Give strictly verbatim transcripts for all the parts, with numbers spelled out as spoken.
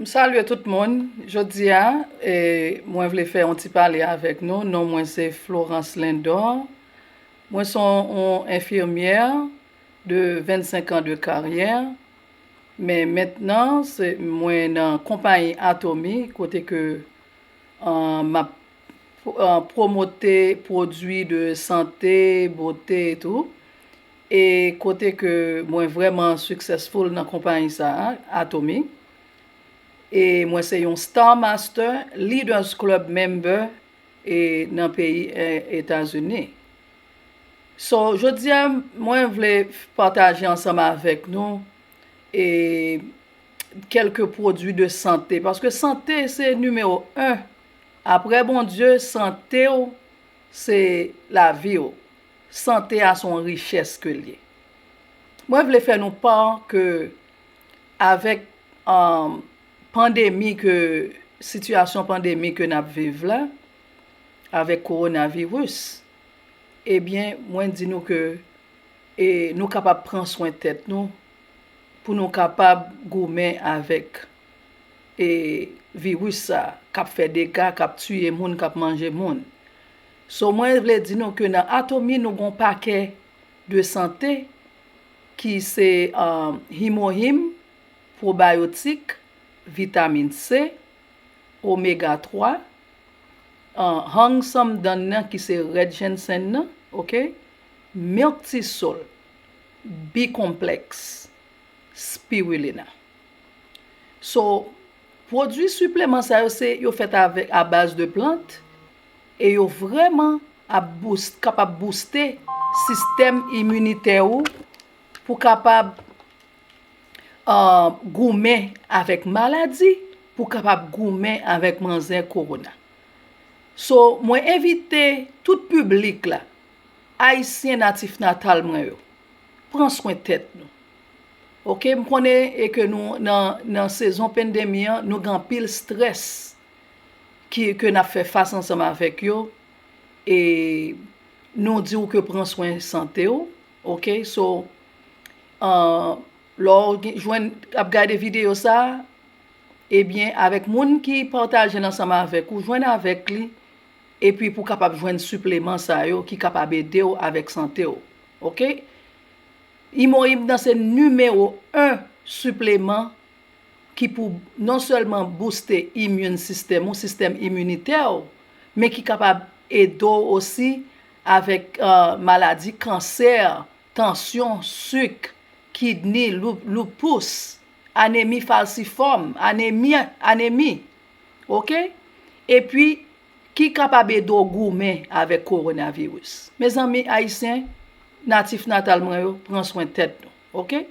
Salye tout moun. Jodi a, e, mwen vle fè yon ti pale avèk nou. Non mwen se Florence Lindor. Mwen se yon, yon enfimyè de vennsenk an de karyè. Men mentnan, se, mwen nan konpayi Atomy, kote ke, an, m ap, an, pwomote pwodui de sante, bote e tou. E kote ke mwen vrèman successful nan konpayi sa a, Atomy. E mwen se yon Star Master, Leaders Club member, e nan peyi, e, Etazini. So, jodi a, mwen vle pataje ansanm avèk nou, e, kèlke pwodui de sante, paske sante se nimewo en. Apre Bondye, sante w se lavi w. Sante a se yon richès ke l ye. Mwen vle fè nou pa ke avèk, um, pandemi ke, sitiyasyon pandemi ke n ap viv la, avèk kowonaviris, ebyen, mwen di nou ke, e, nou kapab pran swen tèt nou, pou nou kapab goumen avèk, e, viris sa k ap fè dega, k ap tiye moun, k ap manje moun. So, mwen vle di nou ke nan Atomy, nou gon pakè de sante ki se, um, Himohim, pwobayotik, vitamin C, omega twa, an, Hang Samdan nan ki se rèd jensenn nan, oke? Milk Thistle, B-complex, spirulina. So, pwodui sipleman sa yo, se, yo fèt avèk, a baz de plant, e yo vrèman ap bous-, kapab bouste sistèm iminitè ou pou kapab, uh, goumen avèk maladi, pou kapab goumen avèk manzè kowona. So, mwen envite tout piblik la, Ayisyen natif natal mwen yo, pran swen tèt nou. Oke, m konnen e ke nou nan, nan sezon pandemi an, nou gen anpil strès ki, ke n ap fè fas ansanm avèk yo, e nou di w ke pran swen sante w, oke? So, uh, lè w gen, jwenn, ap gade videyo sa a, ebyen, avèk moun ki pataje l ansanm avèk ou, jwenn avèk li, epi pou kapab jwenn sipleman sa yo ki kapab ede w avèk sante w. Oke? Imohim nan se nimewo en sipleman ki pou non sèlman bouste immune system ou, sistèm iminitè w, men ki kapab ede w osi avèk, uh, maladi kansè, tansyon, sik, kidney, lou-, lupus, anemi falsifòm, anemi, anemi. Oke? Epi, ki kapab ede w goumen avèk kowonaviris. Mezanmi, Ayisyen, natif natal mwen yo, pran swen tèt nou. Oke?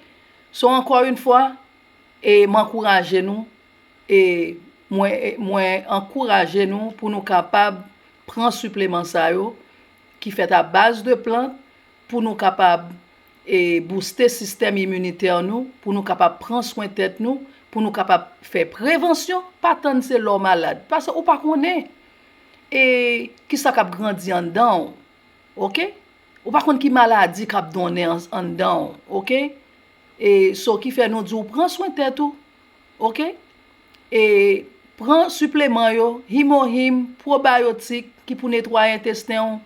So, ankò yon fwa, e m ankouraje nou, e mwen, e mwen ankouraje nou pou nou kapab pran sipleman sa yo, ki fèt a baz de plant, pou nou kapab, e, bouste sistèm iminitè nou, pou nou kapab pran swen tèt nou, pou nou kapab fè prevansyon, pa tann se lè w malad. Paske ou pa konnen, e, kisa k ap grandi anndan w, oke? Ou pa konn ki maladi k ap donnen an-, anndan w, oke? E, so ki fè nou di w pran swen tèt ou, oke? E, pran sipleman yo, Himohim, pwobayotik, ki pou netwaye entesten w,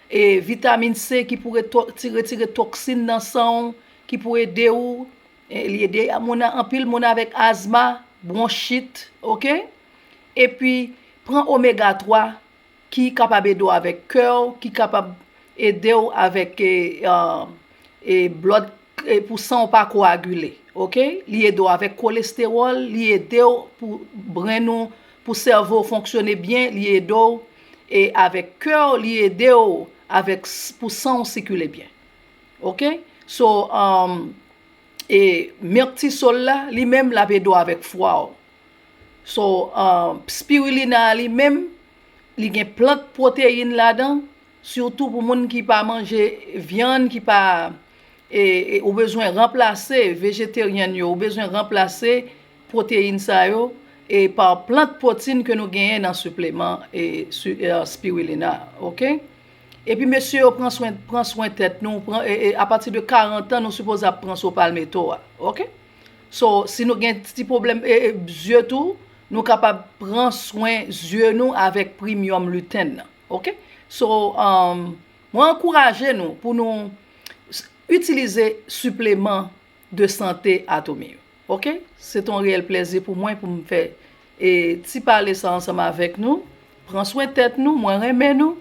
e, vitamin C, ki pou reto-, ti-, retire toksin nan san w, ki pou ede w, e, li ede moun, anpil moun avèk azma, bwonchit, oke? Epi, pran omega twa, ki kapab ede w avèk kè w, ki kapab ede w avèk, e, e, e, blood, e, pou san w pa koagile, oke? Li ede w avèk kolestewòl, li ede w pou brenn ou, pou sèvo w fonksyone byen, li ede w, e, avèk kè w, li ede w avèk s-, pou san w sikile byen. Oke? So, um, e, milk thistle la, li menm, l ap ede w avèk fwa w. So, uh, spirulina a li menm, li gen plant pwoteyin ladan, sitou pou moun ki pa manje vyann, ki pa, e, e, ou bezwen ranplase, vejeteryen yo, ou bezwen ranplase pwoteyin sa yo, e, pa plant pwoteyin ke nou genyen nan sipleman, e, si-, e, spirulina, oke? Epi mesye yo pran swen, pran swen tèt nou, pran, e, e, apati de karant an, nou sipoze ap pran sou palmeto a, oke? So, si nou gen ti pwoblèm e, e, zye tou, nou kapab pran swen zye nou avèk Premium Lutein nan. Oke? So, um, mwen ankouraje nou pou nou s- itilize sipleman de sante Atomy yo. Oke? Se t on reyèl plèzi pou mwen pou m fè e ti pale sa ansanm avèk nou. Pran swen tèt nou, mwen renmen nou.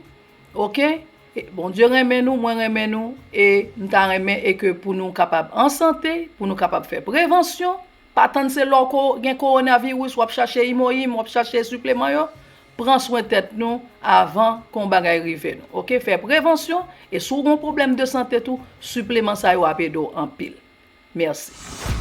Oke? E Bondye renmen nou, mwen renmen nou, e m ta renmen e ke pou nou kapab an sante, pou nou kapab fè prevansyon. Pa tann se lè w ko- gen kowonaviris, w ap chache imoyim, w ap chache sipleman yo. Pran swen tèt nou avan ke yon bagay rive nou. Oke? Fè prevansyon, e si w gen yon pwoblèm de sante tou, sipleman sa yo ap ede w anpil. Mèsi.